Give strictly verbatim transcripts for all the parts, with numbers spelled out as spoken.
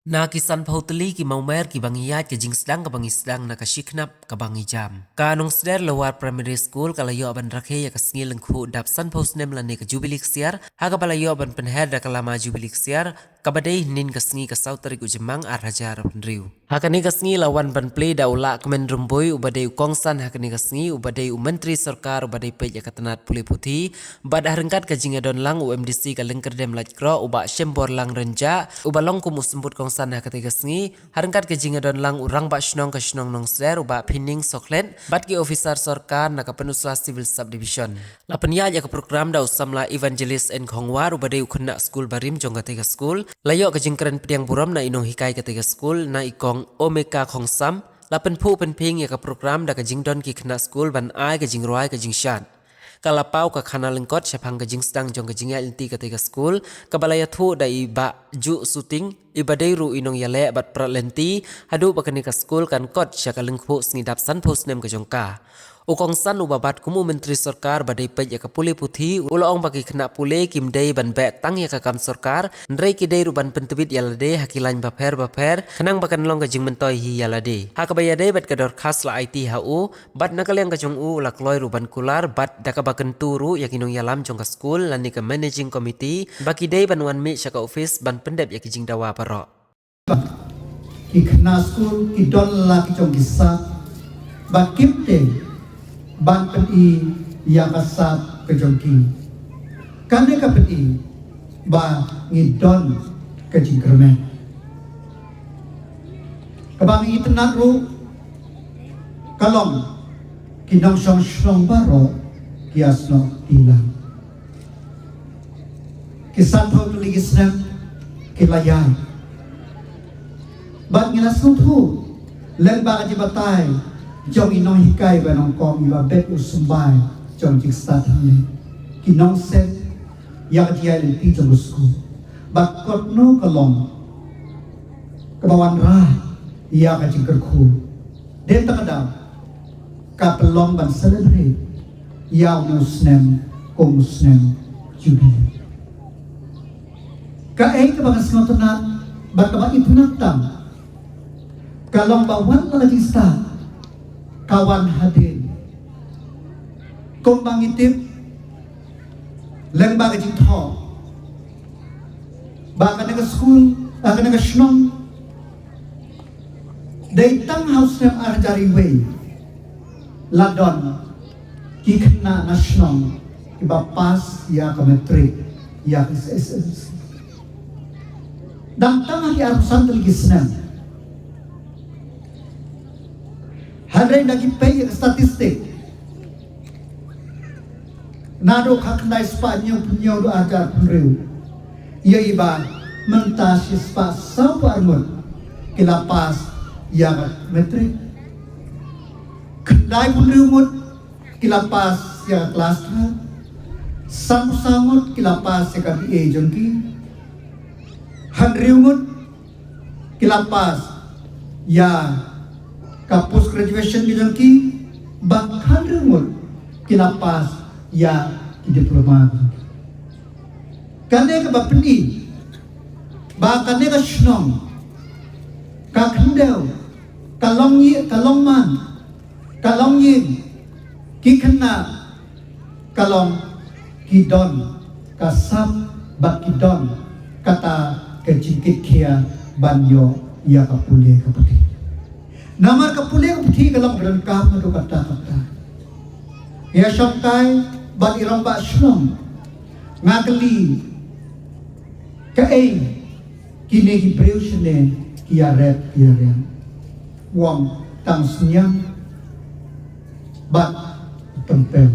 Na ki sanphew tylli ki mawmer ki ba ngi ïaid ka jingsdang ka ba ngi sdang na ka shiknap ka ba ngi jam. Ka Nongsder Lower Primary School ka la ïoh ban rakhe ïa ka sngi lyngkhuh dap sanphew snem lane ka jubili ksiar, ha ka ba la ïoh ban pynher da ka lama jubili ksiar, ka ba dei hynnin ka sngi ka saw tarik u Jymmang ar hajar arphew hynriew. Ha kane ka sngi la wan ban plie da u Lahkmen Rymbui u ba dei u kongsan ha kane ka sngi, u ba dei u Myntri Sorkar u ba dei peit ïa ka tnat pule puthi, bad ha ryngkat ka jingïadon lang u M D C ka Lyngkyrdem Laitkroh u Bah Shemborlang Rynjah, u ba long kum u symbud kongsan ha kane ka sngi, ha ryngkat ka jingïadon lang u Rangbah Shnong ka shnong Nongsder u Bah Phining Sokhlet, bad ki officer sorkar na ka Pynursla Civil Subdivision. La pynïaid ïa ka program da u samla Evangelist N Khongwar u ba dei u khynnah skul barim jong kata ka skul. La ïoh ka jingkren pdiang burom na i nonghikai kata ka skul na i kong Omeka Khongsam. La pynphuh pynphieng ïa ka program da ka jingdon ki khynnah skul ban ai ka jingrwai ka jingshad. Ka la paw ka khana lyngkot shaphang ka jingsdang jong ka jingïaid lynti kata ka skul, ka ba la ïathuh da i Bah Ju Suting, i ba dei ruh i nongïaleh bad prat lynti, haduh ba kane ka skul kan kot sha ka lyngkhuh sngi dap sanphew snem ka jong ka. U kongsan u ba bat kum u Myntri Sorkar ba dei peit ïa ka pule puthi, u la ong ba ki khynnah pule kim dei ban beh tang ïa ka kam sorkar, hynrei ki dei ruh ban pyntbit ïa lade ha ki lain bapher bapher, khnang ba kan long ka jingmyntoi hi ïa lade. Ha ka ba ïadei bad ka dorkhas la aiti ha u, bad na ka liang ka jong u la kloi ruh ban kular, bad da ka ba kyntu ruh ïa ki nongïalam jong ka skul, lane ka managing committee, ba ki dei ban wan mih sha ka office ban pyndep ïa ki jingdawa baroh. Ki khynnah skul ki don la ki jong ki sap, ba kim te ban pyni ïa ka sap ka jong ki. Kane ka pyni ba ngi don ka jingkyrmen. Ka ba ngi itynnad ruh ka long ki nongshong shnong baroh ki ïasnoh ki lang. Ki sanphew tylli ki snem ki la ïaid. Bad ngi la sngewthuh lyngba ka jingbatai jong i nonghikai ba nyngkong, i ba bet u symbai jong jingstad hangne, ki nongset ïa ka jingïaid lynti jong u skul. Bad kotno ka long ka ba wanrah ïa ka jingkyrkhu. Dei tang ka daw ka pynlong ban celebrate ïa une u snem kum u snem Jubilee. Kaei ka ba nga sngewtynnat bad ka ba itynnad tam ka long ba wat la ka jingstad ka wan hadien. Kum ba ngi tip lyngba ka jingthoh ba kane ka skul, ah, kane ka shnong, dei tang ha u snem ar hajar wei la don ki khynnah na shnong ki ba pass ïa ka matric, ïa ka S S L C. Dang tang ha ki arphew san tylli ki snem. Hynrei da ki peit ïa ka statistic, naduh khatkhyndai spah hynñiewphew hynñiew haduh ar hajar arphew hynriew, ïa i ba mynta shispah sawphew ar ngut ki la pass ïa ka matric. Khyndaiphew hynriew ngut ki la pass ïa ka klas twelve. Sanphew saw ngut ki la pass ïa ka B A jong ki. Hynriew ngut ki la pass ïa ka post graduation ki jong ki, bad hynriew ngut ki la pass ïa ki diploma. Kane ka ba pyni ba kane ka shnong ka khyndew, ka long ïing, ka long man, ka long ïing, ki khynnah ka long ki don ka sap bad ki don kata ka jingkitkhia ban ïoh ïa ka pule ka puthi. Namar ka pule ka puthi ka long ba donkam haduh katta katta. Ïa shongkai bad i rangbah shnong, nga kylli kaei kine ki briew shane ki ïarep ki ïariang. U ong tang sniang bad tympeu.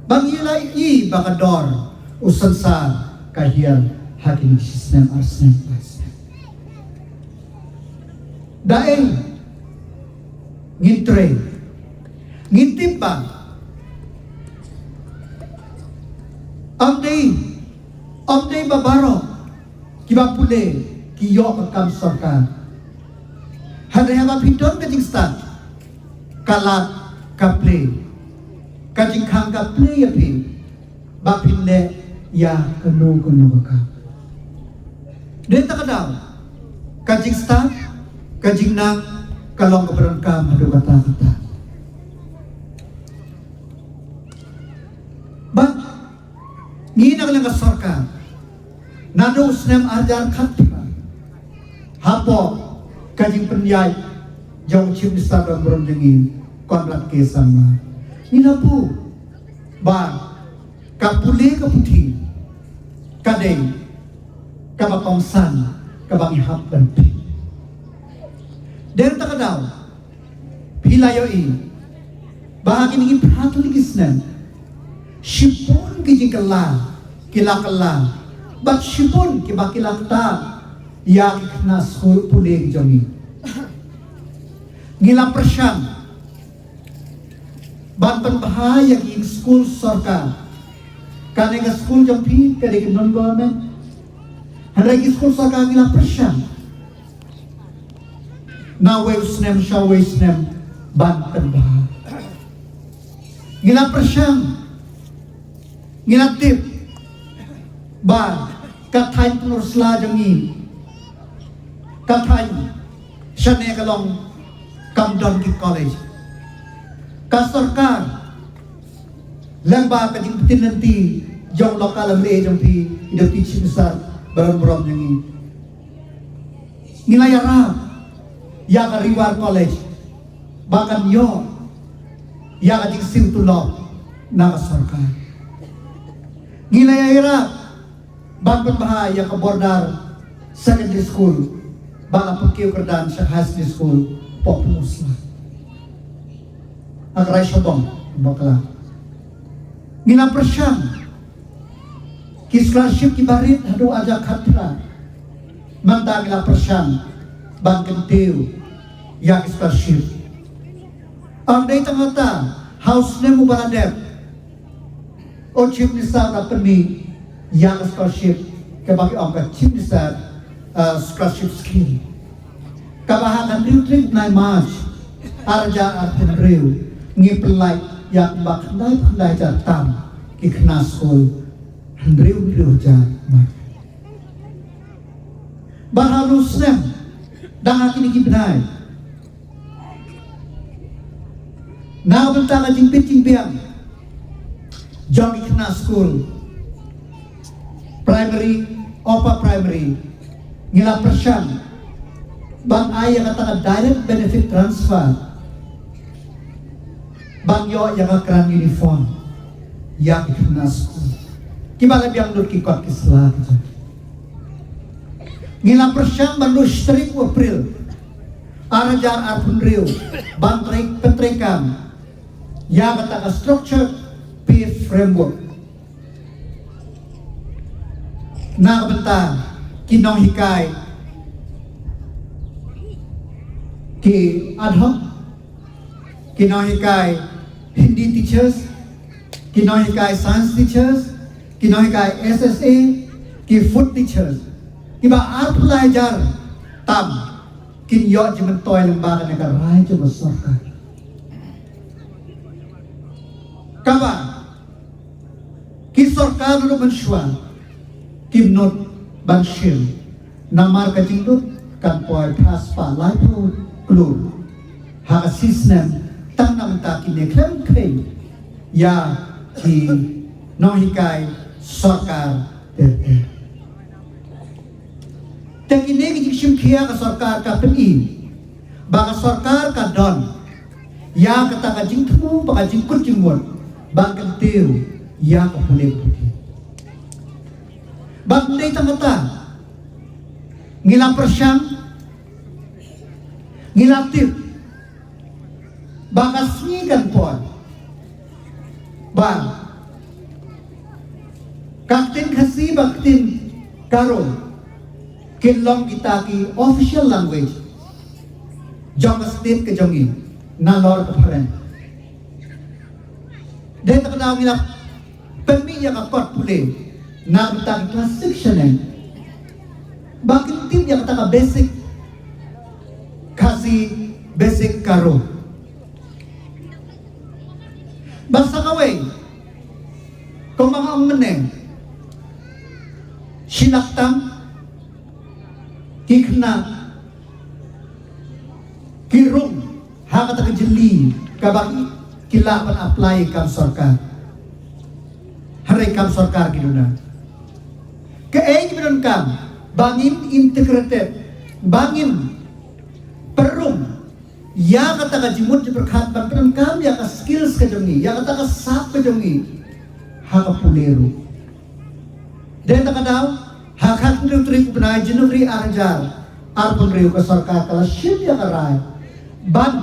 Ba ngi la i ba ka dor u synsar ka hiar ha kine ki snem ar snem lai snem. Da ei ngin trei, ngin tip ba ym dei, ym dei ba baroh kiba pule ki ïoh ka kam sorkar. Hynrei haba phi don ka jingstad, ka lad ka plie, ka jingkhang ka plie ïa phi ba phin leh ïa kano kano ka kam. Dei ta ka daw Ka jingnang ka long kaba donkam haduh katta katta. Bad ngi na ka liang ka sorkar, naduh u snem ar hajar khatphra, hapoh ka jingpynïaid jong u Chief Minister ba burom jong ngi, Conrad K Sangma, ngi la buh ba ka pule ka puthi ka dei kaba kongsan kaba ngi hap ban peit. Dei na kata ka daw, phi la ïohi ba ha kine ki phra tylli ki snem, shibun ki jingkylla ki la kylla, bad shibun kiba ki la ktah ïa ki khynnah skul pule ki jong ngi. Ngi la pyrshang ban pynbha ïa ki skul sorkar. Kane ka skul jong phi ka dei ka non government. Hynrei ki skul sorkar ngi la pyrshang na wei u snem sha wei u snem ban pynbha. Ngi la pyrshang, ngi la tip ba ka thaiñ Pynursla jong ngi, ka thaiñ shane ka long kam don ki college. Ka sorkar, lyngba ka jingpyntip lynti jong u local M L A jong phi, i Deputy Chief Minister ba burom jong ngi, ngi la ïarap ïa ka Ri War College ba kan ïoh ïa ka jingsiew tulop na ka sorkar. Ngi la ïarap ban pynbha ïa ka Border Secondary School ba la pynkiew kyrdan sha High Secondary School hapoh Pynursla, ha ka rai Shillong bakla. Ngi la pyrshang ki scholarship kiba rit haduh ar hajar khatphra, mynta ngi la pyrshang ban kyntiew ïa ki scholarship. Ym dei tang kata, ha u snem uba la dep, u Chief Minister u la pynmih ïa ka scholarship kaba ki ong ka Chief Minister, uh, Scholarship Scheme, kaba ha ka hynriew tarik bnai March ar hajar arphew hynriew ngi pynlait ïa kumba khyndai khyndai hajar tam ki khynnah skul, hynriew hynriew hajar. Bad ha u snem, dang ha kine ki bnai, na ka bynta ka jingbit jingbiang jong ki khynnah skul primary, upper primary, ngi la pyrshang ban ai ïa kata ka direct benefit transfer ban ïoh ïa ka kren uniform ïa ki khynnah skul kiba la biang lut ki kot ki sla ki jong. Ngi la pyrshang ban lut shi tarik u April ar hajar arphew hynriew ban trei, pyntreikam ïa kata ka structured pay framework na ka bynta ki nonghikai ki ad hoc, ki nonghikai Hindi teachers, ki nonghikai science teachers, ki nonghikai S S A, ki food teachers, kiba arphew lai hajar tam kin ïoh jingmyntoi lyngba kane ka rai jong ka sorkar. Kaba ki sorkar ruh mynshuwa kim nud ban shim, namar ka jinglut kan poi phra spah laiphew klur ha ka shi snem tang na bynta kine khlem kheiñ ïa ki nonghikai sorkar ter ter. Te kine ki jingshim khia ka sorkar ka pyni ba ka sorkar ka don ïa kata ka jingthmu bad ka jingkut jingmut ban kyntiew ïa ka pule ka puthi. Bad ym dei tang kata, ngi la pyrshang, ngi la tip ba ka sngi kan poi ba ka ktien Khasi bad ka ktien Garo kin long kita ki official language jong ka state ka jong ngi nalor ka phareng. Dei na kata ka daw ngi la pynmih ïa ka kot pule na ka bynta ka class six shaneng ba kin tip ïa kata ka basic Khasi, basic Garo. Bad sa kawei, kumba nga ong mynne, shi lak tam ki khynnah ki rung ha kata ka jylliew kaba ki lah ban apply kam sorkar. Hynrei kam sorkar ki duna. Kaei kaba donkam ba ngin integrated, ba ngin pynrung ïa kata ka jingmut jingpyrkhat ban pyndonkam ïa ka skills ka jong ngi, ïa kata ka sap ka jong ngi ha ka pule ruh. Dei na kata ka daw, ha ka khathynriew tarik u bnai January ar hajar arphew hynriew ka sorkar ka la shim ïa ka rai ban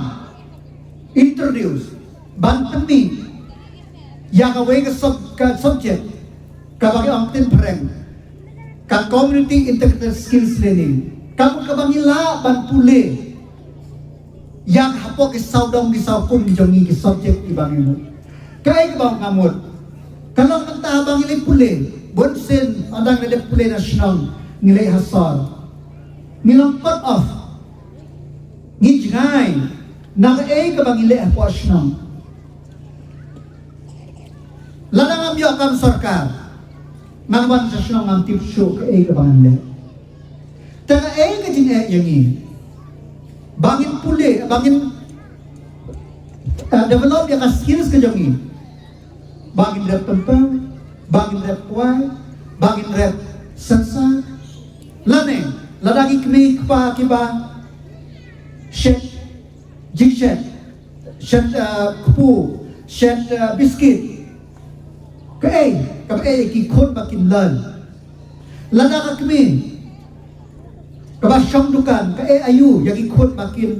introduce, ban pynmih ïa kawei ka sub-, ka subject kaba ki ong ktien phareng ka Community Integrated Skills Training, kaba, kaba ngi lah ban pule ïa ka hapoh ki sawdong ki sawkum ki jong ngi ki subject kiba ngi mut. Kaei kaba nga mut, ka long kata ba ngi leit pule, bunsien ynda ngi la dep pule na shnong ngi leit ha sor, ngi long cut off, ngi jngai na kaei kaba ngi leh hapoh shnong. Lada ngam ïoh kam sorkar, ngan wan sha shnong ngam tip shuh kaei kaba ngan leh. Te kaei ka jingeh ïa ngi ba ngin pule, ba ngin, eh, develop ïa ka skills ka jong ngi, ba ngin rep pynpang, ba ngin rep kwai, ba ngin rep synshar. Lane lada ki kmie kpa kiba shet jingshet, shet, eh, kpu, shet, eh, biskit. Kaei, kaei ki khun ba kin learn? Lada ka kmie kaba shong dukan, kaei aiu ïa ki khun ba kin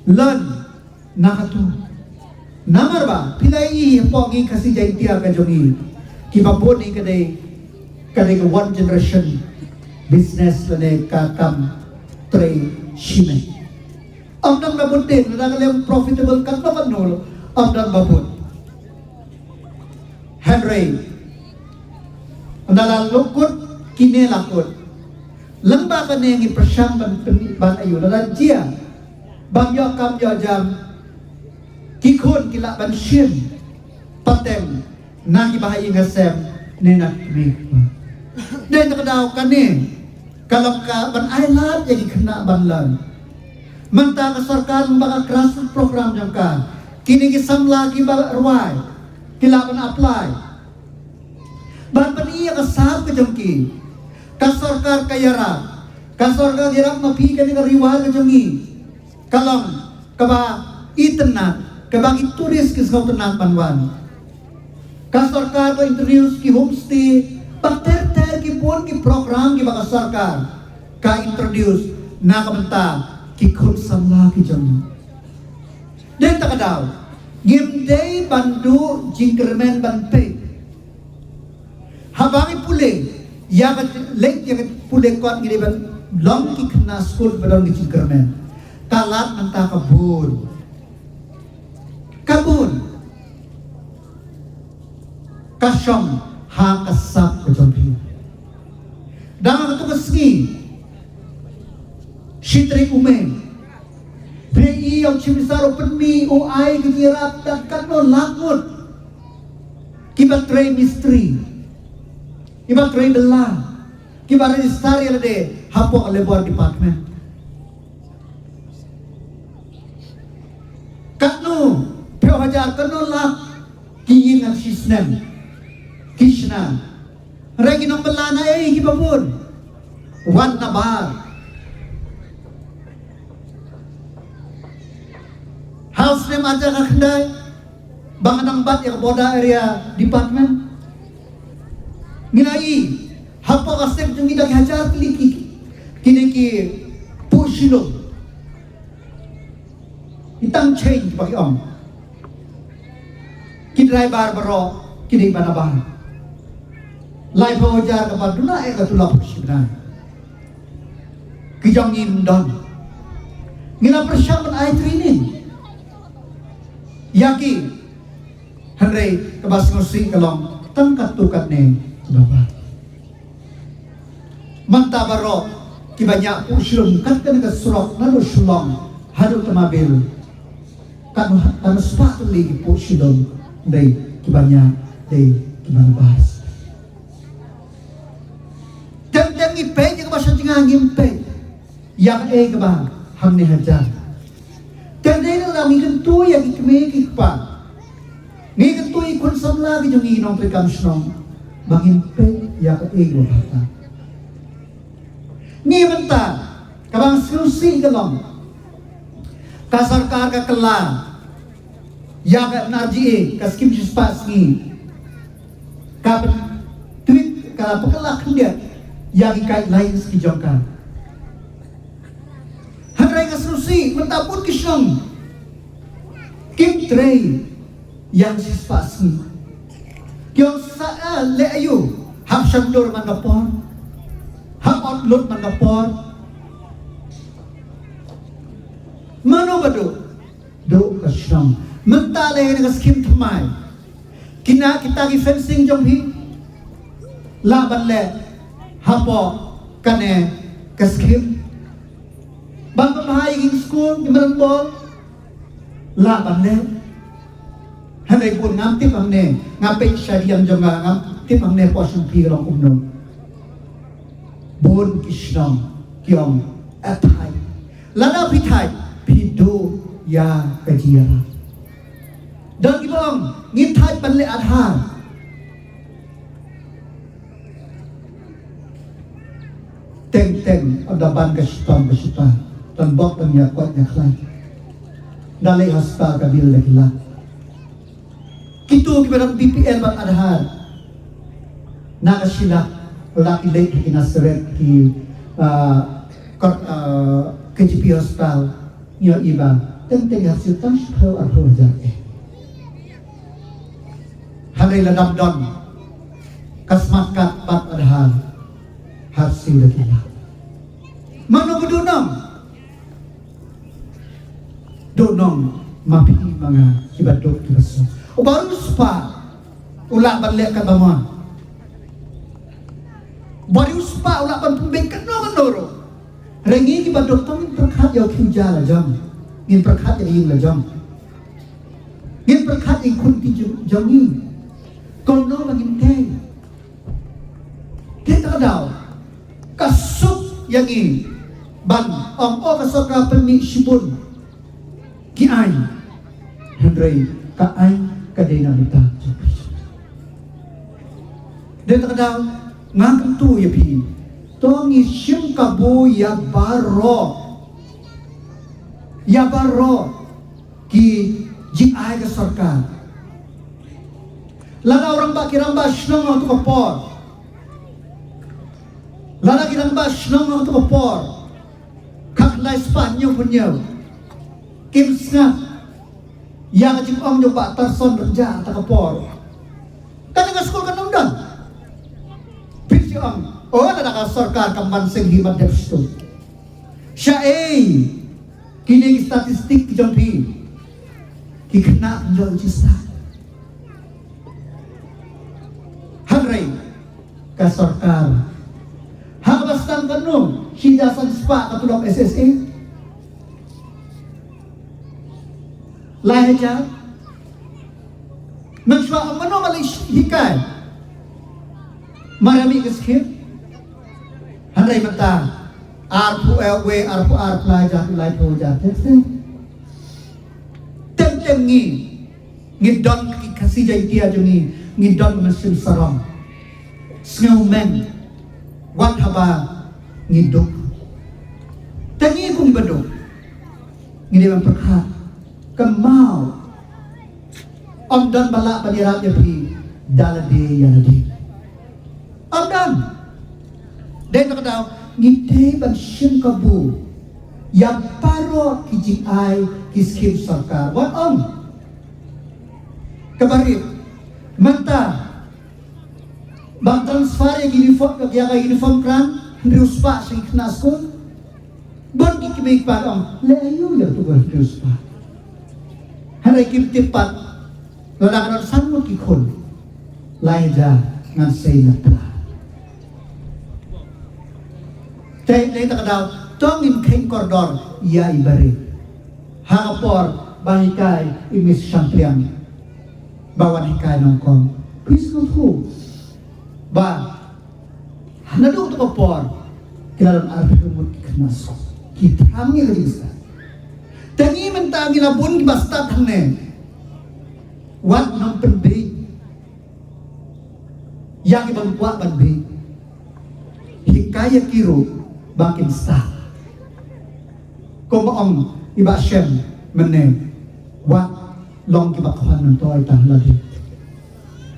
learn na katu? Namar ba phi la ïohi hapoh ngi Khasi Jaiñtia ka jong ngi, kiba bun hi ka dei, ka dei ka one generation business lane ka kam trei shimet. Ym don ba bud dei, lada ka long profitable katno katno, ym don ba bud. Hynrei ynda la kut kine la kut. Lem bad kane ngi pyrshang ban pyn-, ban aiu, lada jia ban ïoh kam ïoh jam, ki khun ki lah ban shim pateng na ki bahaïing hasem ne na ki kmie. Dei na ka daw kane ka long ka ban ai lad ïa ki khynnah ban learn. Mynta ka sorkar lyngba ka grassroots program jong ka, kine ki samla kiba rwai ki lah ban apply ban pyni ïa ka sap ka jong ki. Ka sorkar ka ïarap, ka sorkar ka ïarap ma phi kane ka Ri War ka jong ngi. Ka long kaba itynnad, kaba ki tourist ki sngewtynnad ban wan. Ka sorkar ka introduce ki homestay, bad ter ter ki bun ki program kiba ka sorkar ka introduce na ka bynta ki khun samla ki jong ngi. Dei na ka daw ngim dei ban duh jingkyrmen ban peit. Haba ngi pule ïa ka leit ïa ka pule kot, ngi dei ban long ki khynnah skul ba don ki jingkyrmen. Ka lad mynta ka bun, ka bun ka shong ha ka sap ka jong phi. Dang ha katu ka sngi, shi tarik u May, phi ïohi u Chief Minister u pynmih, u ai ka jingïarap da katno lak ngut kiba trei mistri, kiba trei bylla, kiba register ïa lade hapoh Labour Department. Katno phew hajar, katno lak ki ïing ha shi snem, ki shna. Hynrei ki nongbylla na ei kiba bun? Wan na bar. Ha u snem ar hajar khyndai ba nga dang bat ïa ka Border Area Department, ngi la ïohi hapoh ka state jong ngi da ki hajar tylli ki, kine ki puh shilum. Ki tang change ba ki ong. Ki driver baroh ki dei ba na bar. Laiphew hajar kaba duna eh ka tulop shi bnai. Ki jong ngi ym don. Ngi la pyrshang ban ai training ïa ki. Hynrei kaba sngewsih ka long tang katto katne kaba bha. Mynta baroh kiba ñiah puh shilum kat kane ka surok naduh Shillong haduh Tamabil, katno, katno spah tylli ki puh shilum, dei kiba ñiah, dei kiba na bar. Teng teng ngi peit ïa kaba sha jngai, ngim peit ïa kaei kaba hangne hajan. Te dei na ngi kyntu ïa ki kmie ki kpa, ngi kyntu ïa ki khun samla ki jong ngi nongtrei kam shnong ba ngin peit ïa kaei kaba bha. Ngi mynta kaba nga sngewsih ka long ka sorkar ka kylla ïa ka N R G A, ka skim shispah sngi, ka pyntweet, ka la pynkylla khyndiat ïa ki guidelines ki jong ka. Hynrei nga sngewsih mynta bun ki shnong kim trei ïa ka shispah sngi. Ki ong sa, eh, leh aïu, hap shon dur man ka por, hap ot lut man ka por. Mano ba duh? Duh ka shnong. Mynta lei na ka skim thymmai, kine kita ki fencing jong phi lah ban leh hapoh kane ka skim. Ban pynbha ïa ki skul, ki madan ball, lah ban leh. Hynrei bun, ngam tip hangne, nga peit sha ïing jong nga, ngam tip hangne hapoh shnong phi ka long kumno. Bun ki shnong ki ong, eh, thait. Lada phi thait, phi duh ïa ka jingïarap. Don kiba ong, ngin thait ban leh Aadhaar. Teng teng, ynda ban ka shitom ka shitai, don bok ban ïa koit ïa khlaiñ, da leit hospital ka bill da ki lak. Kito kiba don B P L bad Aadhaar, na ka shi lak, lak ki leit ha ki nursery, ki, ah, kot, ah, K G P hospital, ïohi ba teng teng ha siew tang shiphew arphew hajar eh. Hynrei lada don ka smart card bad Aadhaar, ha siew da ki lak. Mano ba duh nong? Duh nong ma phi ma nga kiba duk kiba suk. Uba riewspah u lah ban leh katba mon. Uba riewspah u lah ban pynbeit kano kano ruh. Hynrei ngi kiba duk, to ngin pyrkhat ïa u khiew ja la jong, ngin pyrkhat ïa ka ïing la jong, ngin pyrkhat ïa ki khun ki jong, jong ngi. Kumno ba ngin tei? Te ta ka daw ka suk ïa ngi ban ong, oh, ka sorkar pynmih shibun ki aiñ, hynrei ka aiñ ka dei na bynta jong phi. Te ta ka daw nga kyntu ïa phi, to ngi shim kabu ïa baroh, ïa baroh ki jingai ka sorkar. Lada u rangbah, ki rangbah shnong ha kato ka por, lada ki rangbah shnong ha kato ka por, khatkhyndai spah hynñiewphew hynñiew, kim sngap ïa ka jingong jong Bah Tarson Rynjah ha kato ka por, kane ka skul kan ym don. Phin shu ong, oh, lada ka sorkar kam ban seng hi, mat dep shu. Shaei? Kine ki statistik ki jong phi ki khynnah pynjot jingstad. Hynrei ka sorkar, ha kaba sdang katno, shi hajar san spah ka tulop S S A? Lai hajar. Mynshuwa mano ba leit hikai? Mar ïa mih ka skim. Hynrei mynta arphew, eh, wei arphew ar, phra hajar, laiphew hajar. Teng teng, teng teng ngi, ngi don ki Khasi Jaiñtia jong ngi, ngi don mynsiem sarong, sngewmeng wat haba ngi duk. Te ngi kum ba duk, ngi dei ban pyrkhat, kynmaw, ym don ba lah ban ïarap ïa phi da lade ïa lade. Ym don. Dei na ka daw ngi dei ban shim kabu ïa baroh ki jingai, ki skim sorkar. Wat ym. Kaba rit, mynta ban transfer ïa ki uniform, ïa ka uniform kren hynriew spah sha ki khynnah skul. Bun ki kmie ki kpa ki ong, leh aïu ïa kato ka hynriew spah? Hynrei kim tip pat, lada ka don san ngut ki khun, lai hajar ngan sei na phra. Te dei ta ka daw, to ngin kheiñ kordor ïa i ba rit. Ha ka por ba hikai i Miss Shangpliang ba wan hikai nyngkong, phi sngewthuh ba naduh kato ka por ki la don arphew ngut ki khynnah skul ki thrang ïa ka jingstad. Te ngi mynta ngi la bun kiba stad hangne. Wat nang pynbieit ïa kiba kwah ban bieit. Hikai ïa ki ruh ba kin stad. Kumba ong i Bah Shem mynne, wat long kiba khwan myntoi tang la dei.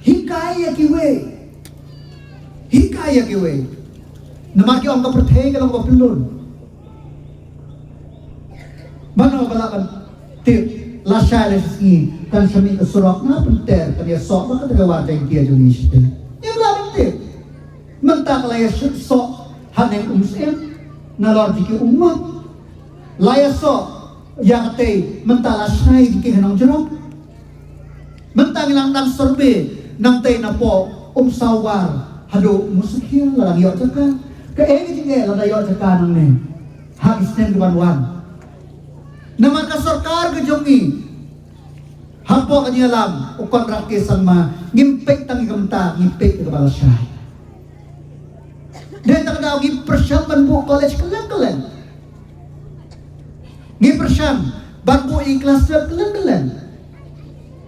Hikai ïa kiwei. Hikai ïa kiwei. Namar ki ong ka pyrthei ka long kaba pyllun. Mano ba lah ban tip, lashai lashisngi kan sa mih ka surok, nga pynter kan ïasoh ba ka dei ka war Jaiñtia jong ngi shatei. Ngim lah ban tip. Mynta ka la ïasoh haneng Umsyiem, nalor jong ki Umngot. La ïasoh ïa katei, mynta la shai jong ki ha Nongjrong. Mynta ngi la dang survey, nangtei napoh Umsawar haduh Musakhia la dang ïoh jaka. Kaei ka jingeh lada ïoh jaka nangne ha ki snem ki ban wan? Namar ka sorkar ka jong ngi, hapoh ka jingïalam u Conrad K Sangma, ngim peit tang ïa ka mynta, ngi peit ïa kaba lashai. Dei tang ka daw ngi pyrshang ban buh college kylleng kylleng. Ngi pyrshang ban buh ïa ki class twelve kylleng kylleng.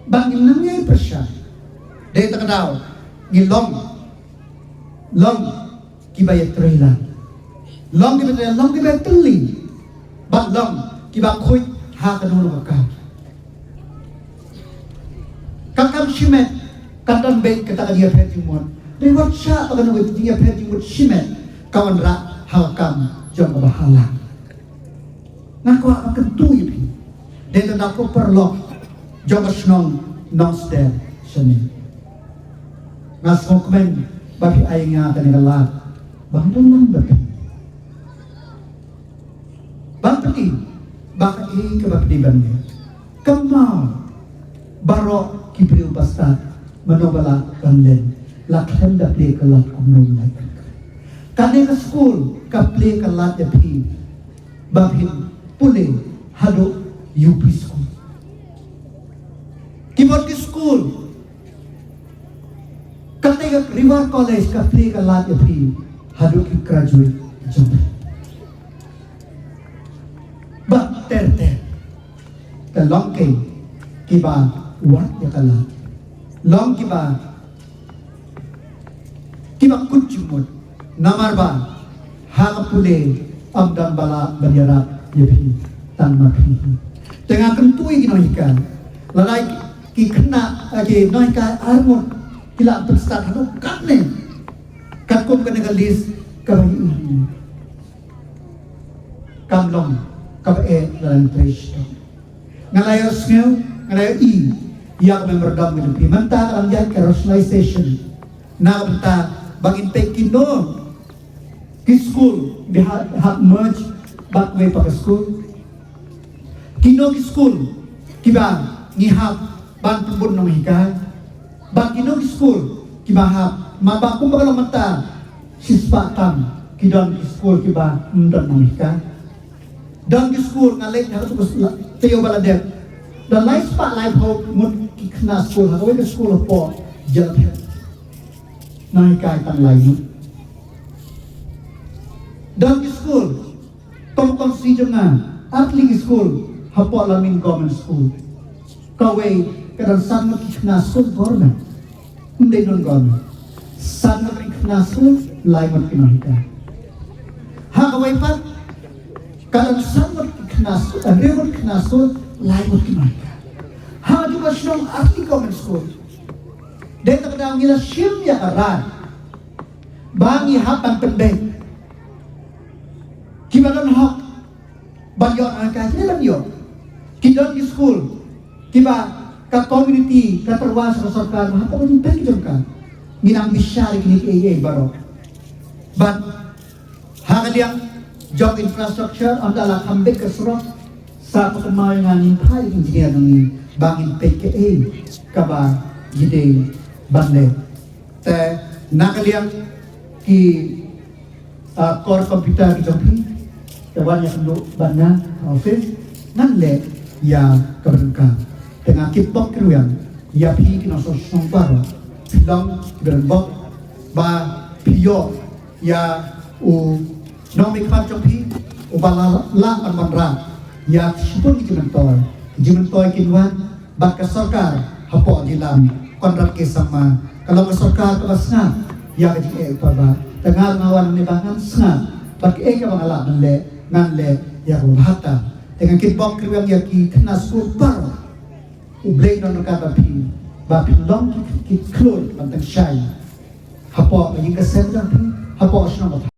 Ba ngim nang ïa pyrshang. Dei tang ka daw ngi long, long kiba ïatrei lang. Long kiba ïatrei lang, long kiba ïatylli. Bad long kiba khuid ha kano kano ka kam. Ka kam shimet kan don beit kata ka jingïapher jingmut. Dei wat shah ba kano ka jingïapher jingmut shimet ka wanrah ha ka kam jong kaba halang. Nga kwah ban kyntu ïa phi. Dei tang da ko paralok jong ka shnong Nongsder shane. Nga sngewkmen ba phi ai nga kane ka lad ba ngan don lang bad phi. Ban pyni ba kaei kaba phi dei ban leh. Kynmaw, baroh ki briew ba stad, mano ba lah ban len, la khlem da plie ka lad kumno. Kane ka skul ka plie ka lad ïa phi ba phin pule haduh U P school. Ki bun ki skul, kata ka River College ka plie ka lad ïa phi haduh ki graduate jong phi. Bad ter ter, te long ki kiba wad ïa ka lad, long kiba kiba kut jingmut. Namar ba ha ka pule ym don ba lah ban ïarap ïa phi tang ma phi hi. Te nga kyntu ïa ki nonghikai, lada ki khynnah, eh, ki nonghikai arngut ki lah pynstad haduh katne, katkum kane ka list kaba ïohi, kam long kaba eh lada ngi trei shitom. Nga la ïohsngew, nga la ïohi ïa ka memorandum ka jong phi. Mynta ka dang ïaid ka rationalization. Na ka bynta ba ngin peit kino ki skul ba hap, hap merge bad kawei pat ka skul. Kino ki skul kiba ngi hap ban pynbun nonghikai. Bad kino ki skul kiba hap, ma ba kumba ka long mynta, shispah tam ki don ki skul kiba ym don nonghikai. Don ki skul nga leit ha katu ka taïew ba la dep, don lai spah laiphew ngut ki khynnah skul ha kawei ka skul hapoh Jaiñtia. Nonghikai tang lai ngut. Don ki skul, tang tang shi jong nga, ar tylli ki skul hapoh Laming Government School. Kawei ka don san ngut ki khynnah skul government. Ym dei non-government. San ngut ki khynnah skul, lai ngut ki nonghikai. Ha kawei pat ka don san ngut ki khynnah skul, eh, hynriew ngut ki khynnah skul, lai ngut ki nonghikai. Ha katu ka shnong ar tylli government school. Dei tang ka daw ngi la shim ïa ka rai ba ngi hap ban pynbeit kiba don hok ban ïoh nonghikai, ki dei ban ïoh. Ki don ki skul kiba ka community ka tyrwa sha ka sorkar ba hapoh ka jingpeit ka jong ka. Ngi nang bishar ïa kine kiei kiei baroh. Bad ha ka liang jong infrastructure, ynda la kham beit ka surok, sa pynpaw ïa nga, ngin phai ïa ki engineer jong ngi ba ngin peit kaei kaba ngi dei ban leh. Te na ka liang ki, ah, core computer ki jong phi, te wan ïakynduh bad nga ha office, ngan leh ïa kaba donkar. Te nga kyrpad kyrwiang ïa phi ki nongshong shnong baroh, phi long kiba donbok ba phi ïoh ïa u nongmihkhmat jong phi uba la, lah ban wanrah Ïa ki shibun ki jingmyntoi, ki jingmyntoi kin wan bad ka sorkar hapoh jylla Conrad K Sangma ka long ka sorkar kaba sngap ïa ka jingeh u paidbah. Te nga ruh nga wan hangne ba ngan sngap bad kaei kaba nga lah ban leh ngan leh ïa kaba bha tam. Te ngan kitbok kyrwiang ïa ki khynnah skul baroh. U Blei un don ryngkat bad phi ba phin long ki, ki khlur ban tyngshaiñ hapoh ka ïing ka sem jong phi, hapoh shnong ka